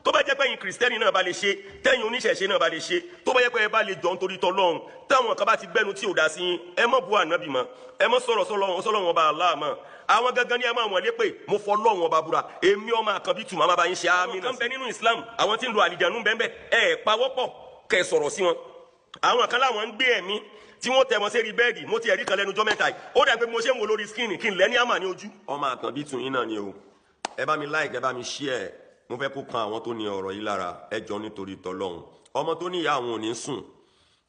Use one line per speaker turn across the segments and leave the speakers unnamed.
Tó bá jẹ́ pé ẹ̀yin Kristẹni náà bá lè ṣe, tẹ́yin oníṣẹ̀ṣe náà bá lè ṣe, tó bá jẹ́ pé ẹ bá lè jọ nítorí tọlọ́run, táwọn kan bá ti gbẹ́nu tí ò dá sí yín, ẹ má bu ànábì mọ́, ẹ má sọ̀rọ̀ sọ́lọ́run ọba Allah mọ́. Àwọn gangan ni ẹ máa wọ̀n lépè. Mo fọ lọ́wọ́n ọba búra, èmi ọmọ àkànbí tù máa bá yín ṣe àmì. Náà kan bẹ nínú Islam, àwọn tí ń lo àlìjánu bẹ́ẹ̀ ẹ pawọ́pọ̀ kẹ́ sọ̀rọ̀ sí wọn. Àwọn kan láwọn ń gbé ẹ̀mí tí wọ́n tẹ̀ wọ́n sí bẹ́ẹ̀dì. Mo ti ẹ̀rí kan lẹ́nu jọ́ mẹ́ta yìí, ó dà pé mo ṣe ń wo lórí screen kí n lẹ́ ní àmà ní ojú. Ọmọ àkànbí tù yín náà ni o. Ẹ bá mi like, ẹ bá mi share. Mo fẹ́ kó kan àwọn tó ní ọ̀rọ̀ yìí lára. Ẹ jọ nítorí tọlọ́hun, ọmọ tó níyà àwọn ò ní sùn,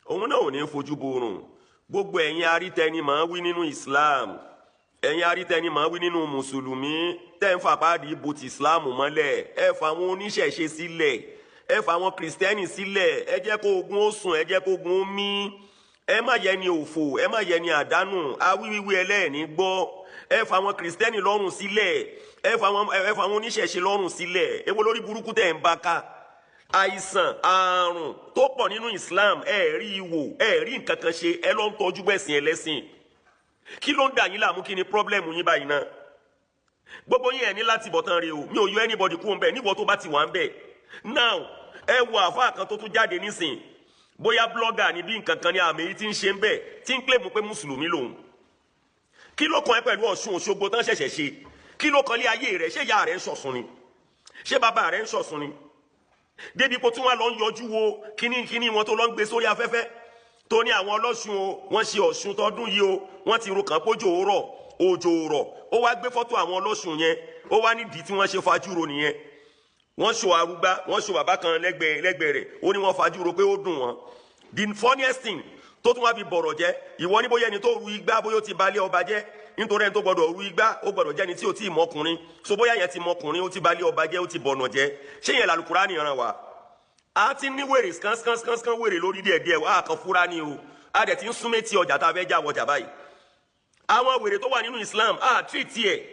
òun náà ò ní fojú borùn. Gbogbo ẹ̀yin arítẹni máa wí nínú Islam, ẹ̀yin arítẹni máa wí nínú mùsùlùmí, tẹ́ ń fàpáàdì ibo ti Islam mọ́lẹ̀, ẹ fà àwọn oníṣẹ̀ṣe sílẹ̀, ẹ fà àwọn kìrìsìtẹ́nì sílẹ̀. Ẹ jẹ́ kó ogun ó sùn, ẹ jẹ́ kó ogun ó mí. Ẹ má yẹ ni òfò, ẹ má yẹ ni àdánù. Awíwíwí ẹlẹ́ẹ̀ní gbọ́. Ẹ fà àwọn kìrìsìtẹ́nì lọ́rùn sílẹ̀, ẹ fà àwọn oníṣẹ̀ṣe lọ́rùn sílẹ̀. Èwo lórí burúkú tẹ̀ ń bá ká? Àìsàn àrùn tó pọ̀ nínú Islam, ẹ rí i wò, ẹ rí nǹkan kan ṣe, ẹ lọ ń tọ́jú bẹ̀sìn ẹlẹ́sìn. Kí ló ń dà yín láàmú? Kí ni problem yín báyìí náà? Gbogbo yín ẹ ní láti bọ̀ tán rí o. Mi ò yọ anybody kú ń bẹ̀ níwọ̀ tó bá ti wà ń bẹ̀. Now, ẹ wo àfáà kan tó tún jáde nísìn, bóyá blogger ni bí nǹkan kan ní àmì èyí tí ń ṣe ń bẹ̀, tí ń claim pé mùsùlùmí lòun. Kí ló kàn ẹ́ pẹ̀lú Ọ̀ṣun Òṣogbo tán ṣẹ̀ṣẹ̀ ṣe? Kí ló kàn lé ayé rẹ̀? Ṣé ìyá rẹ̀ ń ṣọ̀ṣun ni? Ṣé bàbá rẹ̀ ń ṣọ̀ṣun ni? Débi kó tún wá lọ ń yọjú wo kíní kíní wọn tó lọ ń gbé sórí afẹ́fẹ́, tó ní àwọn ọlọ́ṣun o, wọ́n ṣe Ọ̀ṣun tọdún yìí o, wọ́n ti ro kàn pójò rọ̀, òjò rọ̀. Ó wá gbé fọ́tò àwọn ọlọ́ṣun yẹn, ó wá nídìí tí wọ́n ṣe fajúro nìyẹn. Wọ́n ṣo arúgbá, wọ́n ṣo bàbá kan lẹ́gbẹ̀ẹ́ lẹ́gbẹ̀ẹ́ rẹ̀. Ó ní wọ́n fajúro pé ó dùn wọ́n. The funniest thing tó tún wá fi bọ̀rọ̀ jẹ́, ìwọ ní bóyá ẹni tó ru igbá, bóyá ó ti balẹ̀ ọba jẹ́, nítorí ẹni tó gbọdọ̀ ru igbá, ó gbọdọ̀ jẹ́ ẹni tí ò tí ì mọkùnrin. So bóyá yẹn ti mọkùnrin, ó ti balẹ̀ ọba jẹ́, ó ti bọ̀nà jẹ́. Ṣé yẹn làlùkùránì ràn wá? A ti ní wèrè skan skan skan skan, wèrè lórí díẹ̀ díẹ̀. A kàn fúra ni o. A dẹ̀ ti ń súnmẹ́ tí ọjà tá a fẹ́ já wọjà báyìí. Àwọn wèrè tó wà nínú Islam, a treat ẹ̀.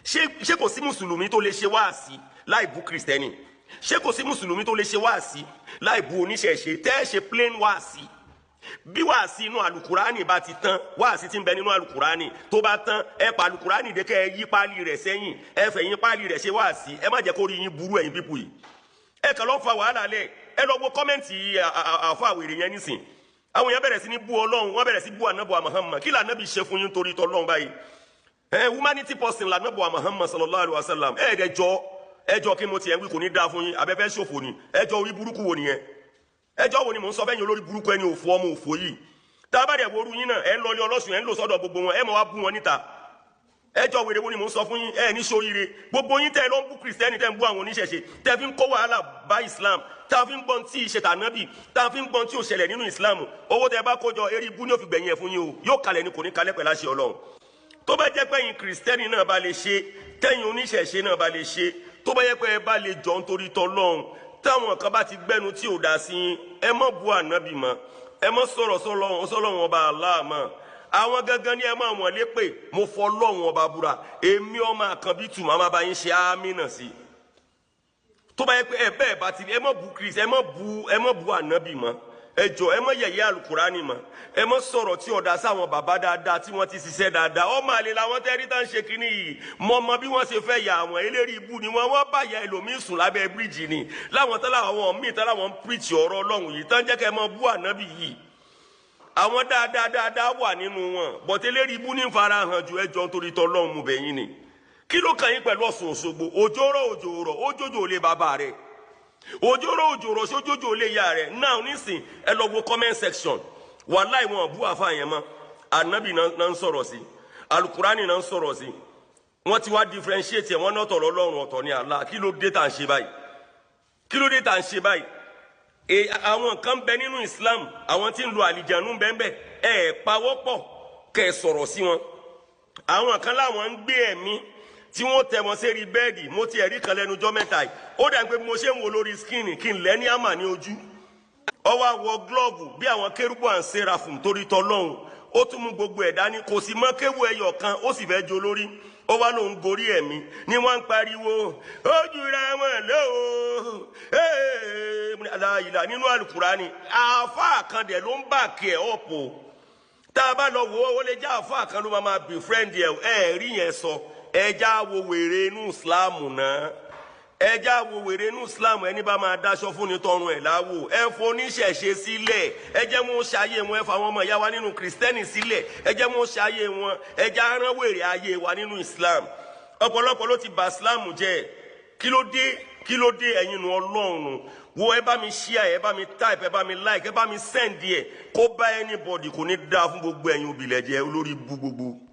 Ṣé kò sí mùsùlùmí tó lè ṣe wáàsí láì bú kìrìsìtẹ́nì? Ṣé kò sí mùsùlùmí tó lè ṣe wáàsí láì bú oníṣẹ̀ṣe? Tẹ́ ẹ ṣe plain wáàsí, bí wáàsí inú alukurani bá ti tán, wáàsí tí ń bẹ nínú alukurani tó bá tán, ẹ pa alukurani dé, kẹ́ ẹ yí páálí rẹ̀ sẹ́yìn, ẹ fẹ̀yìn páálí rẹ̀ ṣe wáàsí. Ẹ má jẹ́ kó rí yín burú. Ẹ̀yin people yìí, ẹ kàn lọ́ fa wàhálà lẹ̀. Ẹ lọ wo comment àfọ àwèrè yẹn nísìn. Àwọn èèyàn bẹ̀rẹ̀ sí ní bú Ọlọ́run, wọ́n bẹ̀rẹ̀ sí bú ànábọ̀ Muhammad. Kí lànábì ṣe fún yín torí tọ́lọ́run báyìí? Ẹ humanity person lànábọ̀ Muhammad sallallahu alayhi wa sallam. Ẹ ẹ̀dẹ̀ jọ, ẹ jọ, kí mo tiẹ̀ wí? Kò ní dáa fún yín. Abẹ́fẹ́ ṣòfò ni. Ẹjọ́ orí burúkú wo nìyẹn? Ẹjọ́ wo ni mò ń sọ fẹ́yìn olórí burúkú, ẹni òfò, ọmọ òfò yìí? Tá a bá dẹ̀ woru yín náà, ẹ ń lọlé ọlọ́sùn, ẹ ń lò sọ́dọ̀ gbogbo wọn, ẹ mọ̀ wá bú wọn níta. Ẹjọ́ wèrè wo ni mò ń sọ fún yín? Ẹ ní sóríire, gbogbo yín tẹ́ ẹ lọ ń bú kìrìsìtẹ́nì, tẹ́ ń bú àwọn oníṣẹ̀ṣe, tẹ́ fi ń kó wàhálà bá Islam, tá a fi ń gbọ́n tí ìṣe tànábì, tá a fi ń gbọ́n tí ò ṣẹlẹ̀ nínú Islam. Owó tẹ́ bá kójọ, eré ibú ní ó fi gbẹ̀yìn ẹ̀ fún yín o. Yóò kalẹ̀ ni, kò ní kalẹ̀ pẹ̀lú àṣẹ Ọlọ́run. Tó bá jẹ́ pé ẹ̀yin kìrìsìtẹ́nì náà bá lè ṣe, tẹ́yin oníṣẹ̀ṣe náà bá lè ṣe, tó bá yẹ pé ẹ bá lè jọ nítorí tọlọ́run, táwọn kan bá ti gbẹ́nu tí ò dá sí yín, ẹ má bu ànábì mọ́, ẹ má sọ̀rọ̀ sọ́lọ́run ọba Allah mọ́. Àwọn gangan ni ẹ máa wọ̀n lépè. Mo fọ Ọlọ́run ọba búra, èmi ọmọ àkànbí tù máa bá yín ṣe àmì sí. Tó bá yẹ pé ẹ bẹ́ẹ̀ bá ti, ẹ má bu Kristi, ẹ má bu ànábì mọ́. Ẹ jọ, ẹ má yẹ̀yẹ́ àlùkùránì mọ́. Ẹ má sọ̀rọ̀ tí ọ̀dà sáwọn bàbá dáadáa tí wọ́n ti ṣiṣẹ́ dáadáa. Ọmọ àlè làwọn tẹ́rí tá ń ṣe kínní yìí. Mọ mọ bí wọ́n ṣe fẹ́ yà àwọn eléré ibú ni wọ́n. Wọ́n bá ya ẹlòmíín sùn lábẹ́ bíríìjì ni láwọn tán, láwọn míì tán, láwọn ń preach ọ̀rọ̀ Ọlọ́run yìí tán jẹ́ kẹ́ ẹ mọ bú ànábì yìí. Àwọn dáadáa dáadáa wà nínú wọn, but eléré ibú ní farahàn ju. Ẹjọ́ nítorí tọ́lọ́run mú bẹ̀yìn ni. Kí ló kàn yín pẹ̀lú Ọ̀ṣun Òṣogbo? Òjò rọ̀, òjò rọ̀, òjòjò lè bàbá rẹ̀. Òjò rọ̀, òjò rọ̀, sójójò lè ya rẹ̀? Now nísìn, ẹ lọ wo comment section. Wàláì, wọn bú àfa yẹn mọ́. Ànábì náà ń sọ̀rọ̀ sí, alukurani náà ń sọ̀rọ̀ sí. Wọ́n ti wá differentiate ẹ̀, wọ́n náà tọ̀rọ̀ Ọlọ́run, ọ̀tọ̀ ní Allah. Kí ló dé tá à ń ṣe báyìí? Kí ló dé tá à ń ṣe báyìí? Àwọn kan bẹ nínú Islam, àwọn tí ń lo àlìjánu bẹ́ẹ̀. Ẹ pawọ́pọ̀ kẹ́ ẹ sọ̀rọ̀ sí wọn. Àwọn kan láwọn ń gbé ẹ̀mí tí wọ́n tẹ̀ wọ́n sí bẹ́ẹ̀dì. Mo ti ẹ̀rí kan lẹ́nu jọ́ mẹ́ta yìí, ó dà pé mo ṣe ń wo lórí screen kí n lẹ́ ní àmà ní ojú. Ó wá wọ glove bí àwọn kérúbù and seraphim torí tọlọ́hun. Ó tún mú gbogbo ẹ̀ dání, kò sì mọ́ kéwù ẹyọ kan, ó sì fẹ́ jó lórí. Ó wá lóun gorí ẹ̀mí ni wọ́n ń pariwo ó jura wọn lé o aláìlá nínú àlùkùránì. Àáfàá kan dẹ̀ ló ń bà kí ẹ̀ ọ̀pọ̀. Tá a bá lọ wò ó, ó lè jẹ́ àáfàá kan ló máa befriend ẹ̀. Ẹ̀ rí yẹn sọ. Ẹ já wo wèrè inú Ìsìláàmù náà. Ẹja wo wèrè inú Islam, ẹni bá máa dáṣọ fún ni tọrùn ẹ̀ láwò. Ẹ foníṣẹ̀ṣe sílẹ̀, ẹ jẹ́ wọn ṣayé wọn. Ẹ fa àwọn ọmọ ìyá wa nínú Kristẹni sílẹ̀, ẹ jẹ́ wọn ṣayé wọn. Ẹ jẹ́ arán wèrè ayé wa nínú Islam. Ọ̀pọ̀lọpọ̀ ló ti bà Islam jẹ́. Kí ló dé? Kí ló dé? Ẹ̀yin nu Ọlọ́run wo, ẹ bá mi share, ẹ bá mi type, ẹ bá mi like, ẹ bá mi send ẹ kó bá anybody. Kò ní dáa fún gbogbo ẹ̀yin òbílẹ̀ jẹ́ olórí bú gbogbo.